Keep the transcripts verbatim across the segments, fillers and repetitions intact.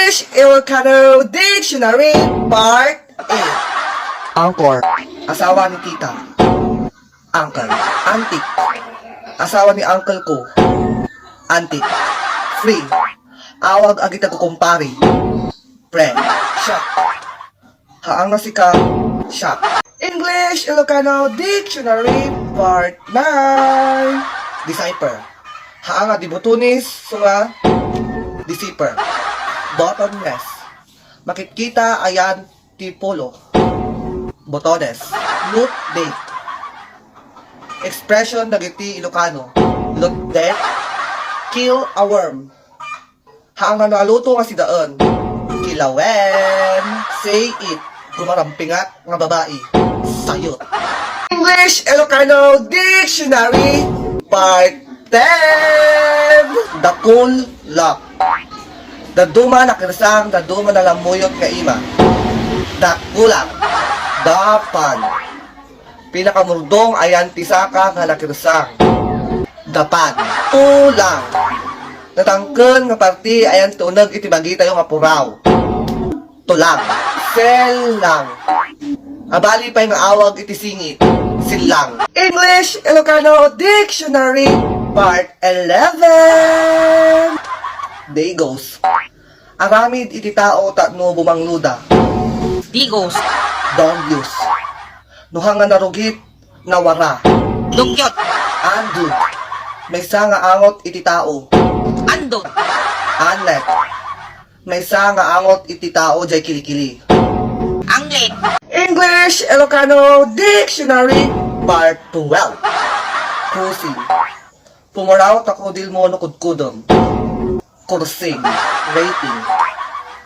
English Ilocano Dictionary Part eight. Angkor. Asawa ni tita. Uncle. Auntie. Asawa ni uncle ko. Auntie. Friend. Awag a agitagukumpari. Friend. Shock. Haang nga sika, shock. English Ilocano Dictionary Part nine. Decipher. Haang nga dibutunis, sunga, decipher. Buttonless. Makitkita ayan ti polo. Botones. Loot date. Expression dagiti Ilocano. Loot date. Kill a worm. Haang nga naluto nga sidaen. Kilawen. Say it. Gumarampingat nga babai. Sayot. English Ilocano Dictionary Part ten. Dakul lak. Dadduma nakirsang, dadduma nalammuyot nga ima. Dakulak. Dapan. Pinakamurdong ayan ti saka nga nakirsang. Dapan. Tulang. Natangken nga parti ayan ti uneg iti bagitayo nga puraw. Tulang. Sellang. Abali pay nga awag iti singit. Sillang. English Ilocano Dictionary Part eleven. Dagos. Aramid iti tao tapno bumangloda. Dagos. Dog use. No haang nga narugit, nawara. Dugyot. Andut. Maysa nga angot iti tao. Andut. Anlet. Maysa nga angot iti tao jay kilikili. Anglet. English Ilocano Dictionary Part twelve. Cruising. Pumuraw ta kudilmo no kudkudem. Kursing. Rating.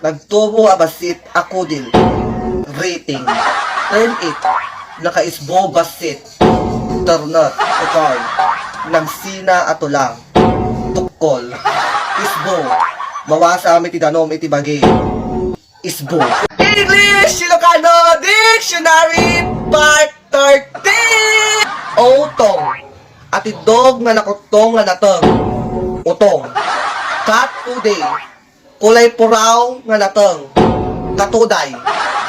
Nagtubo a bassit a kudil. Rating. Turn it. Nakaisbo bassit. Turn it. Tukol. Nagsina a tulang. Tukkol. Isbo. Mawasam iti danum iti bagi. Isbo. English Ilocano Dictionary Part thirteen. Utong. Atiddog nga nakuttong nga nateng. Utong. Cat today. Kulay puraw nga nateng. Katuday.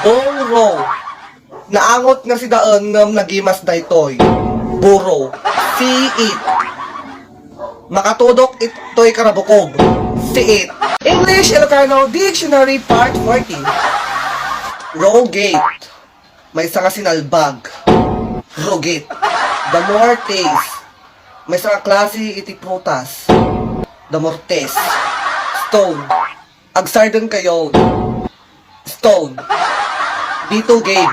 Borrow. Naangot nga sidaen ngem nagimas daytoy. Borrow. See it. Makatudok itoy karabukog. See it. English Ilocano Dictionary Part forty. Rogate. Maysa nga sinalbag. Rugit. Damortes. Maysa nga klase iti prutas. Damortes. Stone. Agsardengkayo. Stone. Bitugen.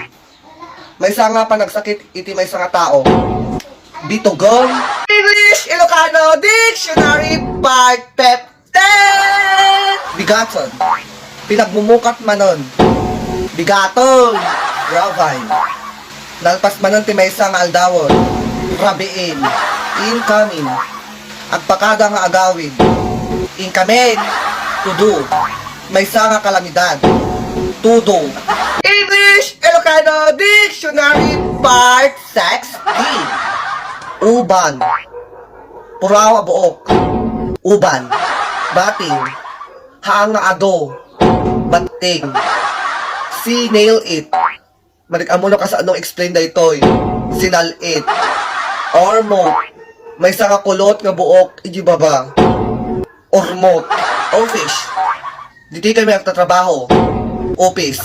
Maysa nga panagsakit iti maysa nga tao. Bitugen. English Ilocano Dictionary Part fifteen. Bigaton. Pinagmumukat manen. Bigaton. Ravine. Nalpas manen ti maysa nga aldawen. Rabiin. Incoming. Agpakada nga agawid. Incoming. To do. Maysa nga kalamidad. To do. English Ilocano Dictionary Part sixteen. Uban. Puraw a buok. Uban. Bating. Haang nga adu. Batting. See, nail it. Malik-ammo no kasano explain daytoy. Sinal-it. Ormot. Maysa nga kulot nga buok iti baba. Ormot. Office. Ditoy kami agtatrabaho. Office.